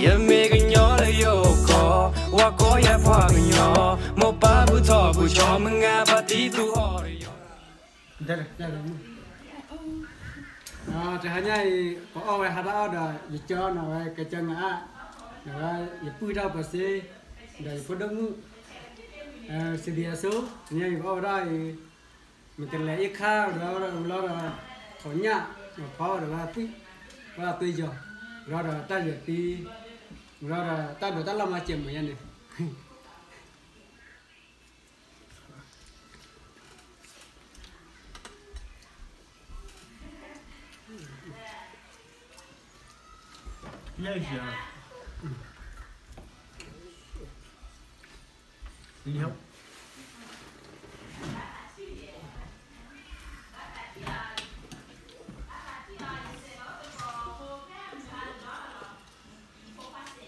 ယမ့ၢ်ကညီလၢယအိၣ်ကီၢ်, ဝၤကိးယၤပှၤကညီ, မိၢ်ပၢ်ဘူၣ်ထီၣ်ဘူၣ်ဆီ, မုၢ်ဂၤပၢ်တံၤသူအီၤဒီးယီၤ. တဟါညါအံၤ ပအီၣ်ဝဲဟါတၢ်အီၣ်ဒီး ယကၢနီၤဝဲ ကစၢၢ်နၤအါ, ဒီးဝဲယပုၢ်တၢ်ပၢၤစ့, ဒီးယဖိဒိၣ်မုၣ်, စံးဘံအစိ, ညါအံၤပအီၣ်ဝဲဒၣ်အံၤ မ့ၢ်ကလဲၤအ့ၣ်ခါဒီးဝံၤလီၤဒီး ထိးညၣ်, ဒီးဖီဒီးဝဲသွံၣ်, ဝဲသွံၣ်ယီၤ, ဝံၤလီၤဒီးတၢ်ယဲၢ်သံ, ဝံၤလီၤဒီးတၢ်ဒိးတၢ်လီၢ်မၤစဲးမုာ်ညါန့ၣ်.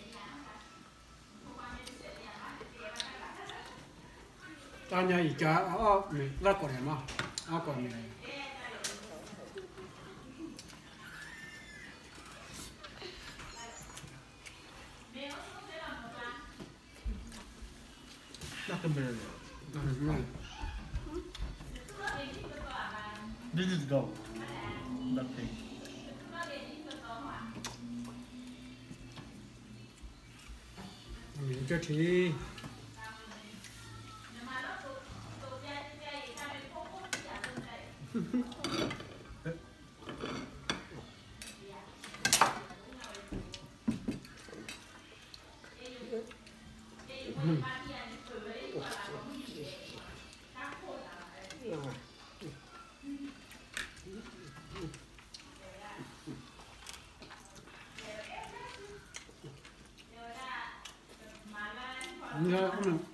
တၢ်ညါအံၤကါအီၣ်မ့ၢ်လၢကိးန့ၣ်မး, အကိးမ့ၢ် This is gold. That thing. မ့ၢ်ကထံၣ်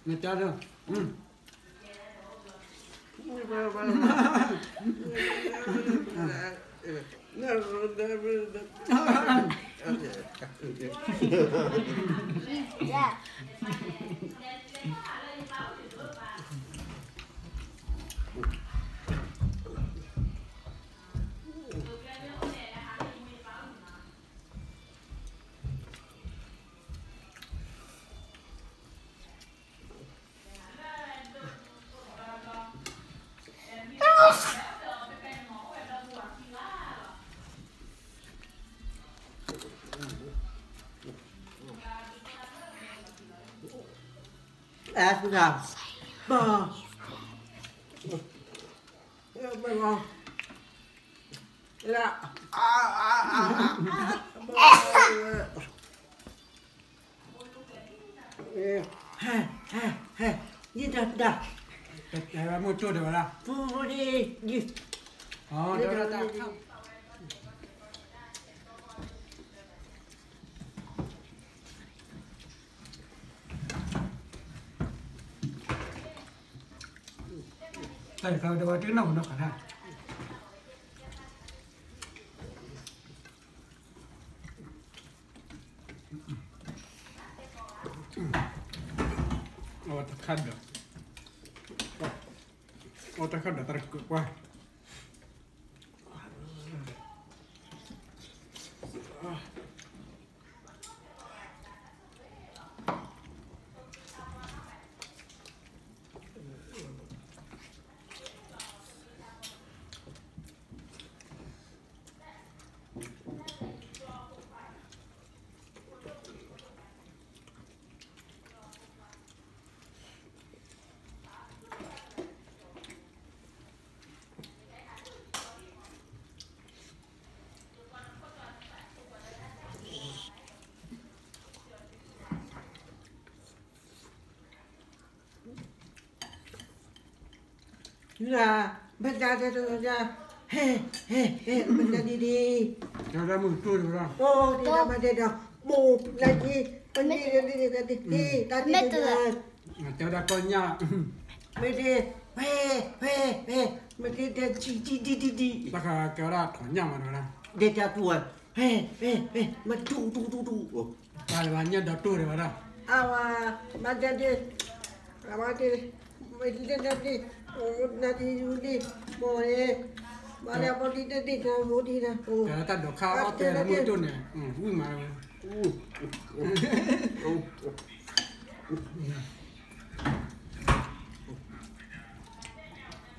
နကါဒၢ တၢ်တခါဒီးဝဲတကနၣ်မနီၢ်ခါဒၣ် အဝဲတခါဒီး အဝဲတခါဒီးတၢ်တကၢၢ်ကွၢ် ဘၣ်တၢ်တၢ်တၢ် ဟဲ ဟဲ ဟဲ ဘၣ်တၢ်ဒ်ဒ် တၢ်မုၢ်တိၢ်တၢ် အိၣ် ဒ်တၢ်ဘၣ်တၢ်ဒီး မိၢ်လၢက့ ပန့ၢ်တၢ်ဒ်ဒ်တၢ်ဒ် ဟဲ တၢ်ဒ်ဒ်တၢ် ကဲဝဲဒၣ်ကီၢ်ညၣ် မ့ၢ်ဒ် ဖဲ ဖဲ ဖဲ မ့ၢ်ဒ်တၢ်ဒ်ဒ်ဒ်ဒ်ဒ် တၢ်ခါကဲဝဲဒၣ်ထိးညၣ်မးတဝဲဒၣ် ဒ်တၢ်တူၢ်ဝဲ ဖဲ ဖဲ ဖဲ မ့ၢ်တူၢ်တူၢ်တူၢ်တူၢ် တၢ်လၢညၣ်ဒီးတူၢ်တဝဲဒၣ် အဝဲ မ့ၢ်ဒ် အဝဲဒ် မ့ၢ်ဒ်တၢ်ဒ် နၤဒ်ယူၤဒ် မိၢ်န့ၣ် မ့ၢ်ဒ်ဘၣ်ဒ်တၢ်ဒ်တၢ်မိၢ်ဒ်တၢ် တၢ်ဒိးခါအီၣ်တဲလၢမုၢ်တိၢ်န့ၣ် ဝံၣ်မးဝဲ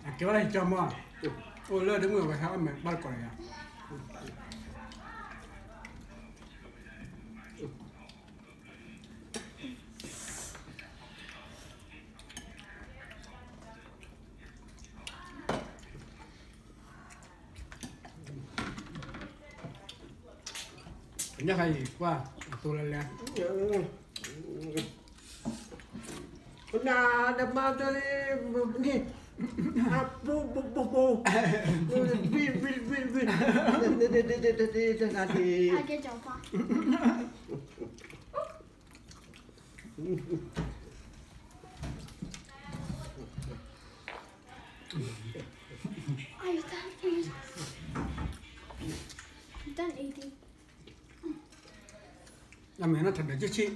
အကဲဝဲဒၣ်ကၠီမီၢ်, အိၣ်လၢဒမုၣ်အဝဲဟဲအီၣ်မဲာ်ဘၣ်တကိးယၤ ညၣ်ခါအံၤကွၢ်အသိလၢလဲၣ်, ပနၢ်တမၤတလံ, ပပနံၣ်, အပူပူပူပူ, ဘံဘံဘံဘံ, တနၢ်တနၢ်တနၢ်တနၢ်တနၢ်တနၢ်တနၢ် Are you done eating? You done eating? အမဲာ်နထဒၢးက့ဆံး,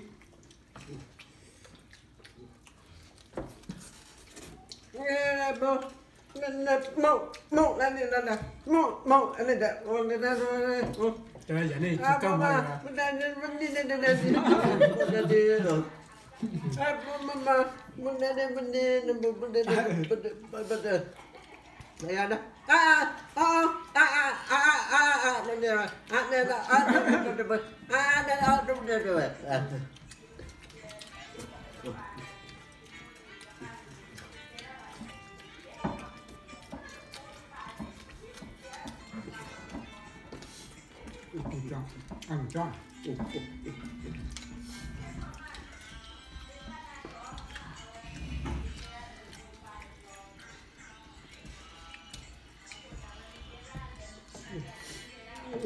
မုၢ်, မုၢ်, မုၢ်, မုၢ်, မုၢ်, တဲယၤန့ၣ် ကကၢ်မၤယၤ ကလးလၢက့ၤ မ့ၢ်တၢ် မၤတကိးပှၤဟဲမၤသ့နီၤ တလၢမုာ်တကိးဒီး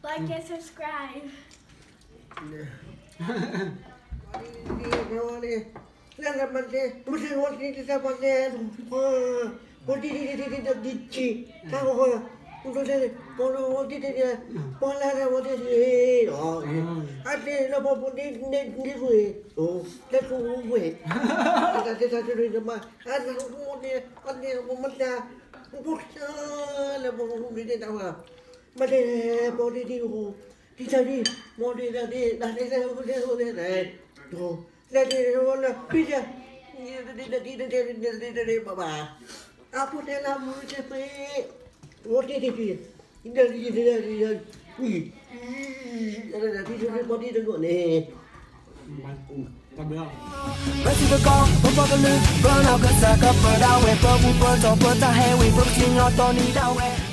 Like and subscribe. မ့ၢ်တၢ် ပစံးပကီၢ် ပပှၤကလုာ် ပနီၢ်ကစၢ်ကပၢဒၣ်ဝဲ ပဘူၣ်ပတီၢ်ပတၢ်ဟဲဝံၤ ပကစံၣ်ညီၣ်တီနံၤဒၣ်ဝဲ